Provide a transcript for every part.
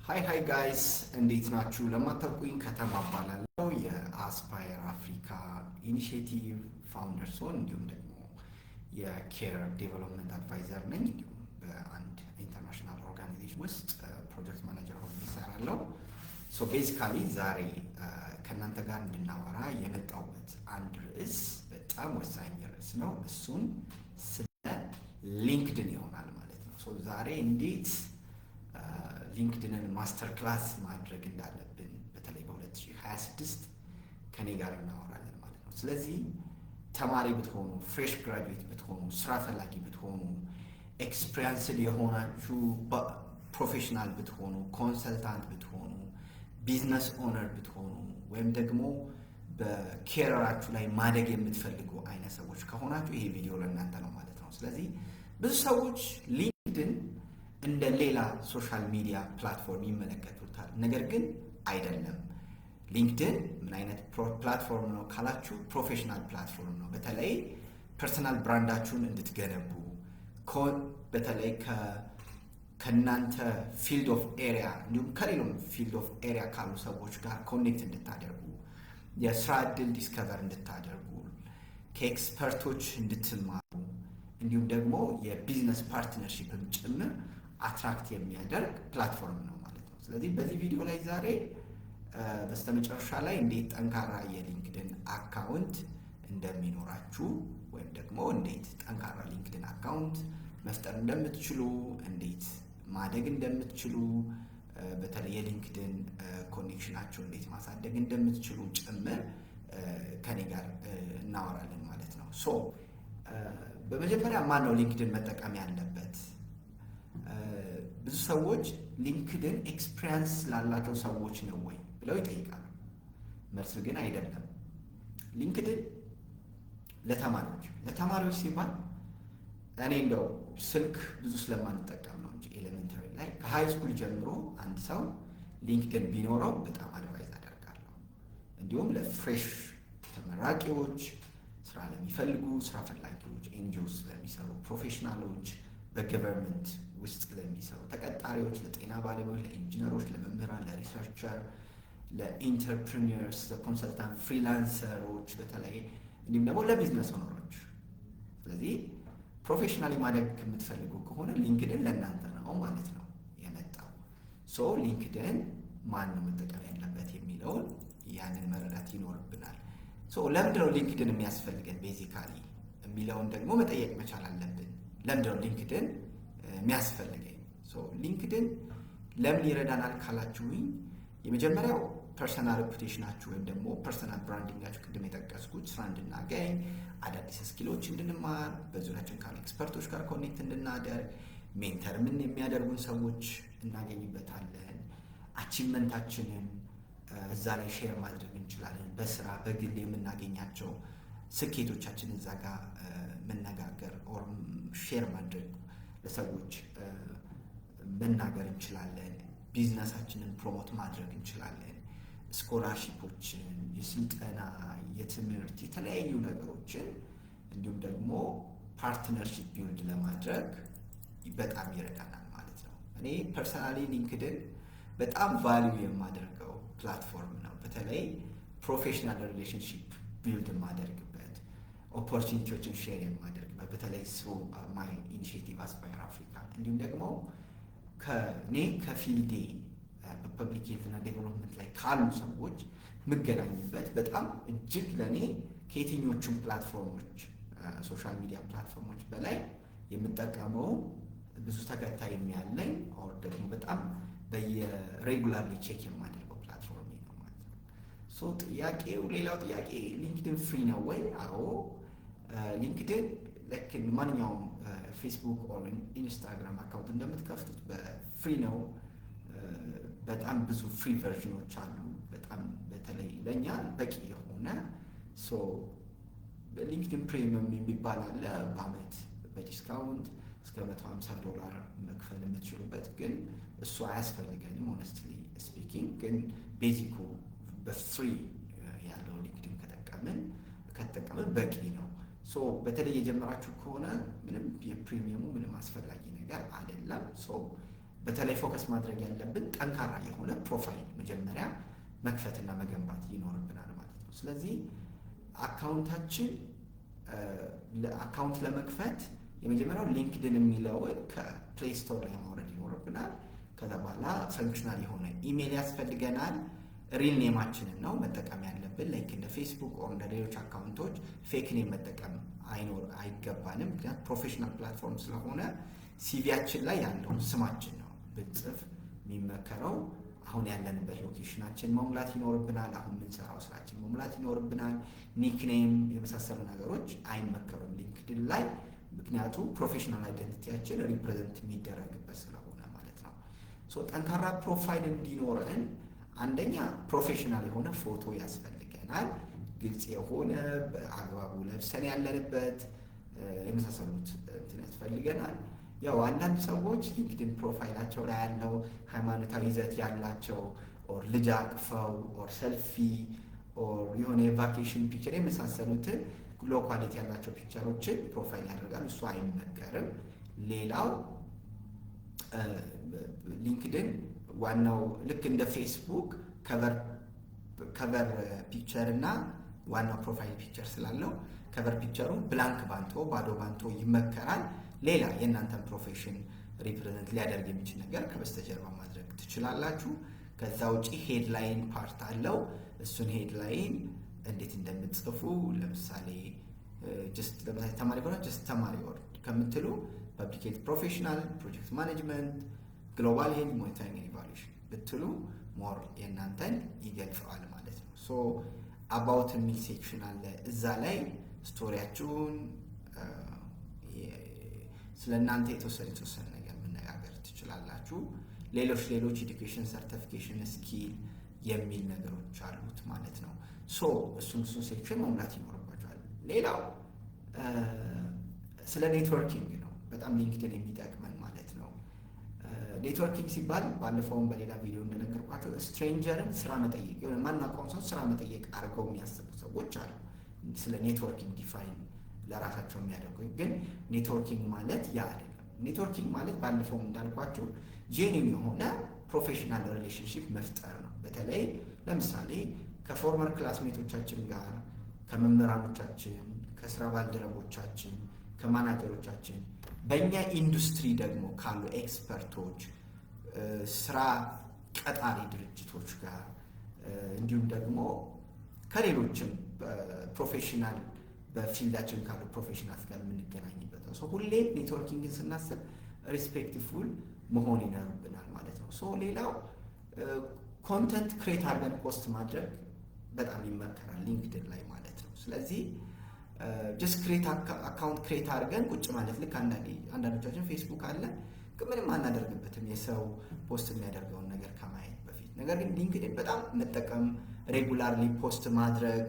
Hi hi guys፣ እንዴት ናችሁ? ለማታውቁኝ ከተማ እባላለሁ፣ የ Aspire Africa Initiative founder ስሆን እንዲሁም ደግሞ የ career development advisor ነኝ። እንዲሁም በአንድ international organization ውስጥ project manager ሆኜ እሰራለሁ። So basically ዛሬ ከእናንተ ጋር እንድናወራ የመጣሁበት አንድ ርዕስ በጣም ወሳኝ ርዕስ ነው። እሱን ስለ LinkedIn ይሆናል ማለት ነው። So ዛሬ እንዴት LinkedIn ን master class ማድረግ እንዳለብን በተለይ በ2026 ከኔ ጋር እናወራለን ማለት ነው። ስለዚህ ተማሪ ብትሆኑ፣ fresh graduate ብትሆኑ፣ ስራ ፈላጊ ብትሆኑ፣ experienced የሆናችሁ professional ብትሆኑ፣ consultant ብትሆኑ፣ business owner ብትሆኑ ወይም ደግሞ በ career ኣችሁ ላይ ማደግ የምትፈልጉ አይነት ሰዎች ከሆናችሁ ይሄ ቪዲዮ ለእናንተ ነው ማለት ነው። ስለዚህ ብዙ ሰዎች LinkedIn እንደ ሌላ social media platform ይመለከቱታል። ነገር ግን አይደለም። LinkedIn ምን አይነት platform ነው ካላችሁ፣ professional platform ነው። በተለይ personal brand ኣችሁን እንድትገነቡ፣ በተለይ ከእናንተ field of area እንዲሁም ከሌሎም field of area ካሉ ሰዎች ጋር connect እንድታደርጉ፣ የስራ እድል discover እንድታደርጉ፣ ከ expert ኦች እንድትማሩ እንዲሁም ደግሞ የ business partnership ም ጭምር attract የሚያደርግ platform ነው ማለት ነው። ስለዚህ በዚህ ቪዲዮ ላይ ዛሬ በስተመጨረሻ ላይ እንዴት ጠንካራ የ LinkedIn account እንደሚኖራችሁ ወይም ደግሞ እንዴት ጠንካራ LinkedIn account መፍጠር እንደምትችሉ፣ እንዴት ማደግ እንደምትችሉ፣ በተለይ የ LinkedIn connection ኣችሁ እንዴት ማሳደግ እንደምትችሉ ጭምር ከኔ ጋር እናወራለን ማለት ነው። So በመጀመሪያ ማን ነው LinkedIn መጠቀም ያለበት? ብዙ ሰዎች LinkedIn experience ላላቸው ሰዎች ነው ወይ ብለው ይጠይቃሉ። መልሱ ግን አይደለም። LinkedIn ለተማሪዎች ሲባል እኔ እንደው ስልክ ብዙ ስለማንጠቀም ነው እንጂ elementary ላይ ከ high school ጀምሮ አንድ ሰው LinkedIn ቢኖረው በጣም advise አደርጋለሁ። እንዲሁም ለ fresh ተመራቂዎች፣ ስራ ለሚፈልጉ ስራ ፈላጊዎች፣ NGOs ለሚሰሩ professional ኦች፣ በ government ውስጥ ለሚሰሩ ተቀጣሪዎች፣ ለጤና ባለሙያዎች፣ ለኢንጂነሮች፣ ለመምህራን፣ ለ researcher፣ ለ entrepreneurs፣ ለ consultant፣ freelancer ኦች በተለይ እንዲሁም ደግሞ ለ business owner ኦች። ስለዚህ professionally ማደግ የምትፈልጉ ከሆነ LinkedIn ለእናንተ ነው ማለት ነው የመጣው። So LinkedIn ማን ነው መጠቀም ያለበት የሚለውን ያንን መረዳት ይኖርብናል። So ለምንድነው LinkedIn የሚያስፈልገን basically የሚለውን ደግሞ መጠየቅ መቻል አለብን። ለምንድነው LinkedIn የሚያስፈልገኝ? So LinkedIn ለምን ይረዳናል ካላችሁኝ፣ የመጀመሪያው personal reputation ኣችሁ ወይም ደግሞ personal branding ኣችሁ፣ ቅድም የጠቀስኩት ስራ እንድናገኝ፣ አዳዲስ skill ኦች እንድንማር፣ በዙሪያችን ካሉ expert ኦች ጋር connect እንድናደርግ፣ mentor ምን የሚያደርጉን ሰዎች እናገኝበታለን። Achievement ኣችንን እዛ ላይ share ማድረግ እንችላለን። በስራ በግል የምናገኛቸው ስኬቶቻችን እዛ ጋር መነጋገር or share ማድረግ፣ ለሰዎች መናገር እንችላለን። Business ኣችንን promote ማድረግ እንችላለን። Scholarship ኦችን፣ የስልጠና፣ የትምህርት የተለያዩ ነገሮችን እንዲሁም ደግሞ partnership build ለማድረግ በጣም ይረዳናል ማለት ነው። እኔ personally LinkedIn በጣም value የማደርገው platform ነው። በተለይ professional relationship build የማደርግበት፣ opportunity ዎችን share የማደርግበት፣ በተለይ through my initiative Aspire Africa፣ እንዲሁም ደግሞ ከኔ ከ field ኤ በ public health እና development ላይ ካሉ ሰዎች የምገናኝበት በጣም እጅግ ለእኔ ከየትኞቹም platform ኦች፣ social media platform ኦች በላይ የምጠቀመው፣ ብዙ ተከታይ ያለኝ or ደግሞ በጣም በየ regularly check የማደርገው platform ነው ማለት ነው። So ጥያቄው፣ ሌላው ጥያቄ LinkedIn free ነው ወይ? አዎ፣ LinkedIn ልክ ማንኛውም Facebook or Instagram account እንደምትከፍቱት በ free ነው። በጣም ብዙ free version ኦች አሉ። በጣም በተለይ ለእኛ በቂ የሆነ። LinkedIn Premium የሚባል አለ፣ በአመት በ discount እስከ 150 ዶላር መክፈል የምትችሉበት፣ ግን እሱ አያስፈልገንም honestly speaking። ግን basic ኩ በ free ያለው LinkedIn ከተጠቀምን በቂ ነው። So በተለይ የጀመራችሁ ከሆነ ምንም የ premium ኡ ምንም አስፈላጊ ነገር አይደለም። So በተለይ focus ማድረግ ያለብን ጠንካራ የሆነ profile መጀመሪያ መክፈትና መገንባት ይኖርብናል ማለት ነው። ስለዚህ account ለመክፈት የመጀመሪያው LinkedIn የሚለውን ከ Play Store ላይ ማውረድ ይኖርብናል። ከዛ በኋላ functional የሆነ ኢሜል ያስፈልገናል። Real name ኣችንን ነው መጠቀም ያለብን። Like እንደ Facebook or እንደ ሌሎች account ኦች fake name መጠቀም አይገባንም። ምክንያት professional platform ስለሆነ CV ያችን ላይ ያለውን ስማችን ነው ብንጽፍ የሚመከረው። አሁን ያለንበት location ኣችን መሙላት ይኖርብናል። አሁን የምንሰራው ስራችን መሙላት ይኖርብናል። Nickname የመሳሰሉ ነገሮች አይመከሩም LinkedIn ላይ፣ ምክንያቱም professional identity ያችን represent የሚደረግበት ስለሆነ ማለት ነው። So ጠንካራ profile እንዲኖረን አንደኛ professional የሆነ ፎቶ ያስፈልገናል። ግልጽ የሆነ፣ በአግባቡ ለብሰን ያለንበት የመሳሰሉት እንትን ያስፈልገናል። ያው አንዳንድ ሰዎች LinkedIn profile ኣቸው ላይ ያለው ሃይማኖታዊ ይዘት ያላቸው or ልጅ አቅፈው or selfie or የሆነ የ vacation picture የመሳሰሉትን low quality ያላቸው picture ኦችን profile ያደርጋሉ። እሱ አይመከርም። ሌላው LinkedIn ዋናው ልክ እንደ Facebook cover picture እና ዋናው profile picture ስላለው cover picture ኡ blank ባንቶ፣ ባዶ ባንቶ ይመከራል። ሌላ የእናንተን profession represent ሊያደርግ የሚችል ነገር ከበስተጀርባ ማድረግ ትችላላችሁ። ከዛ ውጪ headline part አለው። እሱን headline እንዴት እንደምትጽፉ፣ ለምሳሌ just ለምሳሌ ተማሪ ከሆነ just ተማሪ ወርድ ከምትሉ public health professional፣ project management፣ global health monitoring evaluation ብትሉ more የእናንተን ይገልጸዋል ማለት ነው። So about የሚል section አለ። እዛ ላይ story ያችሁን፣ ስለ እናንተ የተወሰነ ነገር መነጋገር ትችላላችሁ። ሌሎች education፣ certification፣ skill የሚል ነገሮች አሉት ማለት ነው። So እሱን section መሙላት ይኖርባቸዋል። ሌላው ስለ networking ነው። በጣም LinkedIn የሚጠቅመን ማለት ነው። Networking ሲባል ባለፈውም በሌላ ቪዲዮ እንደነገርኳቸው stranger ን ስራ መጠየቅ፣ የሆነ ማናውቀውን ሰው ስራ መጠየቅ አድርገው የሚያስቡ ሰዎች አሉ። ስለ networking define ለራሳቸው የሚያደርጉ፣ ግን networking ማለት ያ አይደለም። Networking ማለት ባለፈውም እንዳልኳቸው genuine የሆነ professional relationship መፍጠር ነው። በተለይ ለምሳሌ ከ former classmate ኦቻችን ጋር፣ ከመምህራኖቻችን፣ ከስራ ባልደረቦቻችን፣ ከማናጀሮቻችን፣ በእኛ ኢንዱስትሪ ደግሞ ካሉ expert ኦች፣ ስራ ቀጣሪ ድርጅቶች ጋር፣ እንዲሁም ደግሞ ከሌሎችም professional በ field ኣችን ካሉ professionals ጋር የምንገናኝበት ነው። So ሁሌ networking ን ስናስብ respectful መሆን ይኖርብናል ማለት ነው። So ሌላው content create አድርገን post ማድረግ በጣም ይመከራል LinkedIn ላይ ማለት ነው። ስለዚህ just create account create አድርገን ቁጭ ማለት፣ ልክ አንዳንዶቻችን ፌስቡክ አለ ግን ምንም አናደርግበትም የሰው post የሚያደርገውን ነገር ከማየት በፊት። ነገር ግን LinkedIn በጣም መጠቀም፣ regularly post ማድረግ፣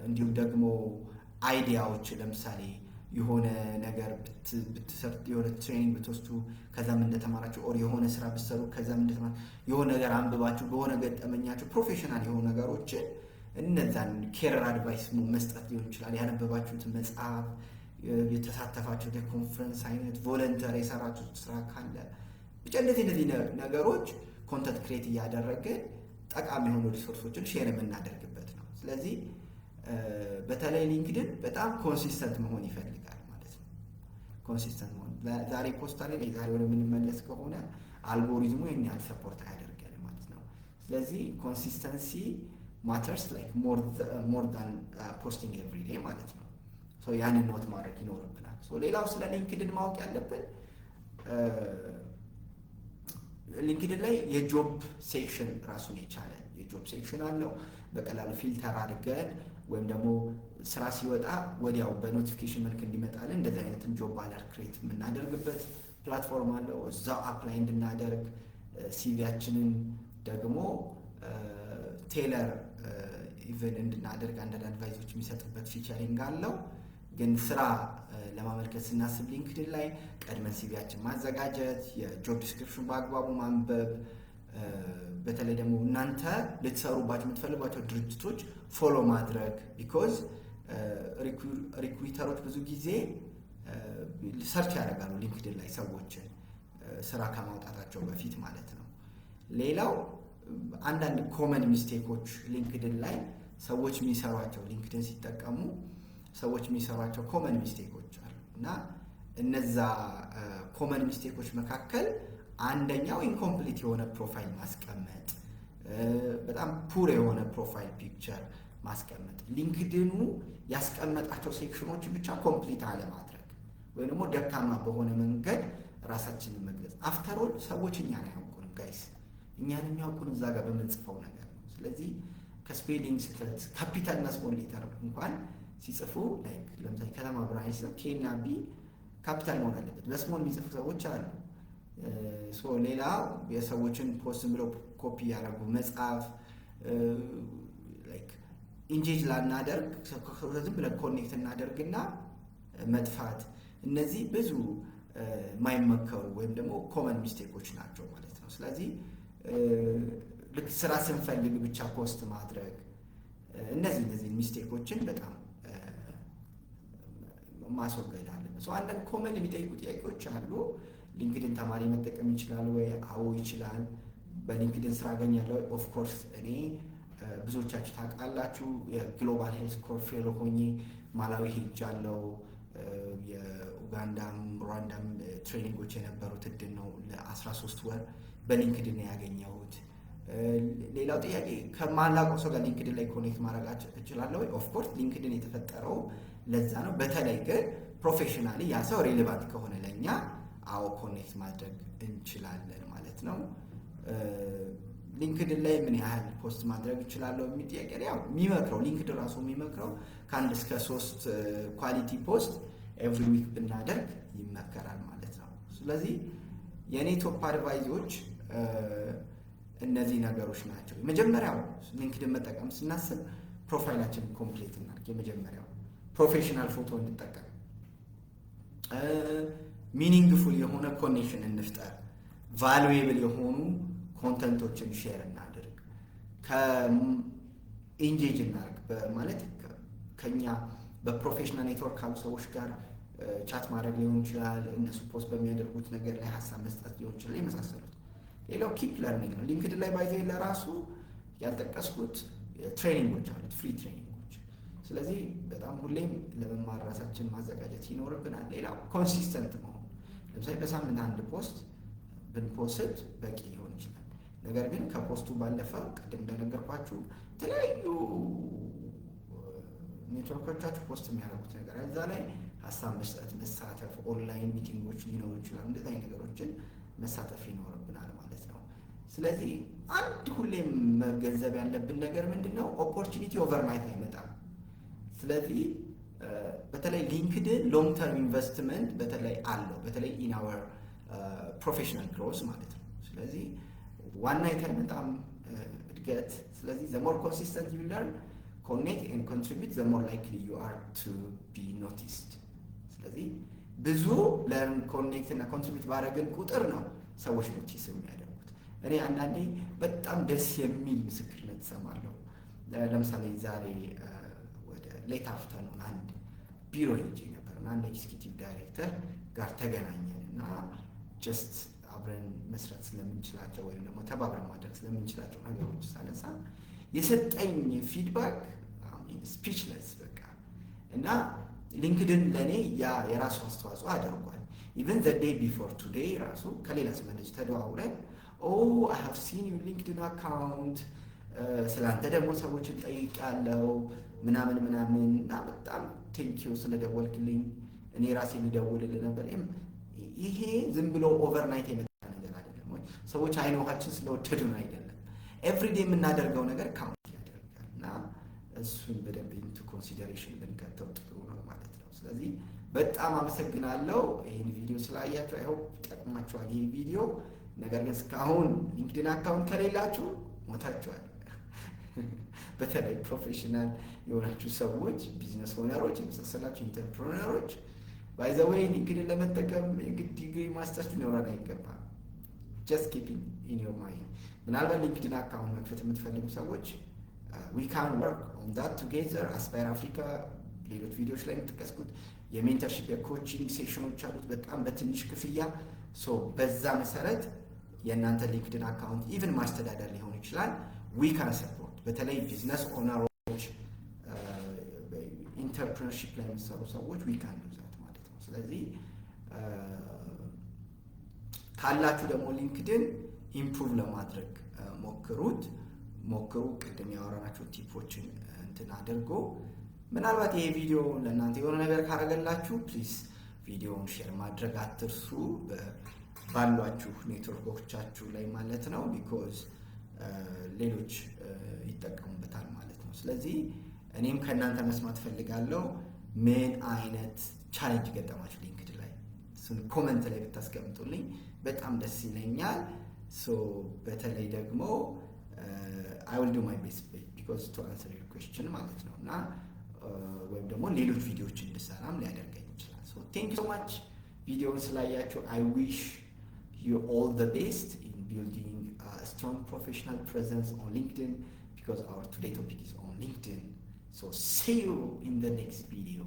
እንዲሁም ደግሞ idea ዎች፣ ለምሳሌ የሆነ ነገር ብትሰሩ፣ የሆነ training ብትወስዱ ከዛም እንደተማራችሁ፣ or የሆነ ስራ ብትሰሩ ከዛም እንደተማራችሁ፣ የሆነ ነገር አንብባችሁ፣ በሆነ ገጠመኛችሁ፣ professional የሆኑ ነገሮችን እነዛን career advice መስጠት ሊሆን ይችላል። ያነበባችሁትን መጽሐፍ፣ የተሳተፋችሁት የኮንፈረንስ አይነት፣ volunteer የሰራችሁት ስራ ካለ፣ ብቻ እንደዚህ ነገሮች content create እያደረግን ጠቃሚ የሆኑ resource ኦችን share የምናደርግበት ነው። ስለዚህ በተለይ LinkedIn በጣም consistent መሆን ይፈልጋል ማለት ነው። Consistent መሆን፣ ዛሬ post አለ ዛሬ ወደ የምንመለስ ከሆነ አልጎሪዝሙ ይህን ያህል support አያደርገንም ማለት ነው። ስለዚህ consistency matters like more than posting every day ማለት ነው። ያንን note ማድረግ ይኖርብናል። ሌላው ስለ LinkedIn ማወቅ ያለብን LinkedIn ላይ የ job section፣ ራሱን የቻለ የ job section አለው። በቀላሉ filter አድርገን ወይም ደግሞ ስራ ሲወጣ ወዲያው በ notification መልክ እንዲመጣልን እንደዚህ አይነትን job alert create የምናደርግበት platform አለው። እዛው apply እንድናደርግ፣ CV ያችንን ደግሞ tailor even እንድናደርግ አንዳንድ advice ኦች የሚሰጥበት featuring አለው። ግን ስራ ለማመልከት ስናስብ LinkedIn ላይ ቀድመን CV ያችን ማዘጋጀት፣ የ job description በአግባቡ ማንበብ፣ በተለይ ደግሞ እናንተ ልትሰሩባቸው የምትፈልጓቸው ድርጅቶች follow ማድረግ፣ because recruiter ኦች ብዙ ጊዜ search ያደርጋሉ LinkedIn ላይ ሰዎችን። ስራ ከማውጣታቸው በፊት ማለት ነው። ሌላው አንዳንድ common mistake ኦች LinkedIn ላይ ሰዎች የሚሰሯቸው፣ LinkedIn ሲጠቀሙ ሰዎች የሚሰሯቸው common mistake ኦች አሉ። እና እነዛ common mistake ኦች መካከል አንደኛው incomplete የሆነ profile ማስቀመጥ፣ በጣም poor የሆነ profile picture ማስቀመጥ፣ LinkedIn ኑ ያስቀመጣቸው section ኦች ብቻ complete አለማድረግ ወይም ደግሞ ደካማ በሆነ መንገድ ራሳችንን መግለጽ። After all ሰዎች እኛን አያውቁንም guys፣ እኛን የሚያውቁን እዛ ጋር በምንጽፈው ነገር ነው። ስለዚህ ከ spelling ስህተት፣ ካፒታል እና small letter እንኳን ሲጽፉ፣ like ለምሳሌ ከተማ ብርሃን ሲጽፍ K እና B capital መሆን አለበት። በ small የሚጽፉ ሰዎች አሉ። ሌላ የሰዎችን post ብለው ኮፒ ያደረጉ መጻፍ፣ engage ላናደርግ ዝም ብለን connect እናደርግና መጥፋት፣ እነዚህ ብዙ የማይመከሩ ወይም ደግሞ common mistake ኦች ናቸው ማለት ነው። ስለዚህ ልክ ስራ ስንፈልግ ብቻ post ማድረግ፣ እነዚህ mistake ኦችን በጣም ማስወገድ አለብን። አንዳንድ common የሚጠይቁ ጥያቄዎች አሉ። LinkedIn ተማሪ መጠቀም ይችላል ወይ? አዎ ይችላል። በ LinkedIn ስራ አገኛለሁ? Of course። እኔ ብዙዎቻችሁ ታውቃላችሁ፣ የ Global Health Corps fellow ሆኜ ማላዊ ሄጃለሁ። የኡጋንዳም ሩዋንዳም training ኦች የነበሩት እድል ነው። ለ13 ወር በ LinkedIn ነው ያገኘሁት። ሌላው ጥያቄ ከማላውቀው ሰው ጋር LinkedIn ላይ connect ማድረግ እችላለሁ ወይ? Of course፣ LinkedIn የተፈጠረው ለዛ ነው። በተለይ ግን professionally ያ ሰው relevant ከሆነ ለእኛ፣ አዎ connect ማድረግ እንችላለን ማለት ነው። LinkedIn ላይ ምን ያህል post ማድረግ እችላለሁ የሚል ጥያቄ፣ ያው የሚመክረው LinkedIn ራሱ የሚመክረው ከ1 እስከ 3 quality post every week ብናደርግ ይመከራል ማለት ነው። ስለዚህ የእኔ top advice ኦች እነዚህ ነገሮች ናቸው። የመጀመሪያው LinkedIn መጠቀም ስናስብ profile ኣችንን complete እናድርግ። የመጀመሪያው professional ፎቶ እንጠቀም፣ meaningful የሆነ connection እንፍጠር፣ valuable የሆኑ content ኦችን share እናድርግ፣ engage እናድርግ ማለት ከኛ በ professional network ካሉ ሰዎች ጋር chat ማድረግ ሊሆን ይችላል። እነሱ post በሚያደርጉት ነገር ላይ ሀሳብ መስጠት ሊሆን ይችላል፣ የመሳሰሉት። ሌላው keep learning ነው። LinkedIn ላይ by the way ለራሱ ያልጠቀስኩት training ኦች አሉት፣ free training ኦች። ስለዚህ በጣም ሁሌም ለመማር ራሳችን ማዘጋጀት ይኖርብናል። ሌላው consistent መሆን፣ ለምሳሌ በሳምንት አንድ post ብን post በቂ ሊሆን ይችላል። ነገር ግን ከ post ኡ ባለፈ ቅድም እንደነገርኳችሁ የተለያዩ network ኦቻችሁ post የሚያደርጉት ነገር እዛ ላይ ሀሳብ መስጠት፣ መሳተፍ፣ online meeting ኦች ሊኖሩ ይችላሉ። እንደዚህ አይነት ነገሮችን መሳተፍ ይኖርብናል ማለት ነው። ስለዚህ አንድ ሁሌም መገንዘብ ያለብን ነገር ምንድን ነው? Opportunity overnight አይመጣም። ስለዚህ በተለይ LinkedIn long term investment በተለይ አለው፣ በተለይ in our professional growth ማለት ነው። ስለዚህ one night አይመጣም እድገት። ስለዚህ the more consistent you learn, connect and contribute, the more likely you are to be noticed። ስለዚህ ብዙ learn, connect እና contribute ባደረግን ቁጥር ነው ሰዎች notice የሚያደርጉት። እኔ አንዳንዴ በጣም ደስ የሚል ምስክርነት እሰማለሁ። ለምሳሌ ዛሬ ወደ late afternoon አንድ ቢሮ ሄጄ ነበር እና አንድ executive director ጋር ተገናኘን እና just አብረን መስራት ስለምንችላቸው ወይም ደግሞ ተባብረን ማድረግ ስለምንችላቸው ነገሮች ሳነሳ የሰጠኝ feedback speechless በቃ። እና LinkedIn ለእኔ ያ የራሱ አስተዋጽኦ አድርጓል። Even the day before today ራሱ ከሌላ ሰው ጋር ተደዋውለን "Oh, I have seen your LinkedIn account፣ ስለአንተ ደግሞ ሰዎችን ጠይቄያለሁ" ምናምን ምናምን እና "በጣም thank you ስለደወልክልኝ፣ እኔ ራሴ የሚደውልልህ ነበር።" ይሄ ዝም ብሎ overnight የመጣ ነገር አይደለም። ወይ ሰዎች አይነ ውሃችን ስለወደዱን አይደለም። Everyday የምናደርገው ነገር count ያደርጋል እና እሱን በደንብ into consideration ብንከተው ጥሩ ነው ማለት ነው። ስለዚህ በጣም አመሰግናለሁ ይህን ቪዲዮ ስላያችሁ። I hope ጠቅማችኋል ይህ ቪዲዮ። ነገር ግን እስካሁን LinkedIn account ከሌላችሁ ሞታችኋል። በተለይ professional የሆናችሁ ሰዎች፣ business owner ኦች፣ የመሳሰላችሁ entrepreneur ኦች፣ by the way LinkedIn ለመጠቀም የግድ ዲግሪ፣ ማስተርስ ሊኖረን አይገባም። Just keep in your mind። ምናልባት LinkedIn account መክፈት የምትፈልጉ ሰዎች we can work on that together። Aspire Africa ሌሎች ቪዲዮዎች ላይ የምጠቀስኩት የ mentorship፣ የ coaching session ኦች አሉት። በጣም በትንሽ ክፍያ So በዛ መሰረት የእናንተ LinkedIn account even ማስተዳደር ሊሆን ይችላል። We can support። በተለይ business owner ኦች፣ entrepreneurship ላይ የሚሰሩ ሰዎች we can do that ማለት ነው። ስለዚህ ካላችሁ ደግሞ LinkedIn improve ለማድረግ ሞክሩት ሞክሩ። ቅድም ያወራናቸው tip ኦችን እንትን አድርጎ ምናልባት ይሄ ቪዲዮ ለእናንተ የሆነ ነገር ካደረገላችሁ please ቪዲዮውን share ማድረግ አትርሱ፣ ባሏችሁ ኔትወርኮቻችሁ ላይ ማለት ነው። Because ሌሎች ይጠቀሙበታል ማለት ነው። ስለዚህ እኔም ከእናንተ መስማት ፈልጋለሁ። ምን አይነት challenge ገጠማችሁ LinkedIn ላይ? እሱን comment ላይ ብታስቀምጡልኝ በጣም ደስ ይለኛል። So በተለይ ደግሞ I will do my best because to answer your question ማለት ነው እና ወይም ደግሞ ሌሎች ቪዲዮዎች እንድሰራም ሊያደርገኝ ይችላል። So thank you so much ቪዲዮውን ስላያችሁ። I wish you all the best in building strong professional presence on LinkedIn, because our today topic is on LinkedIn. So see you in the next video.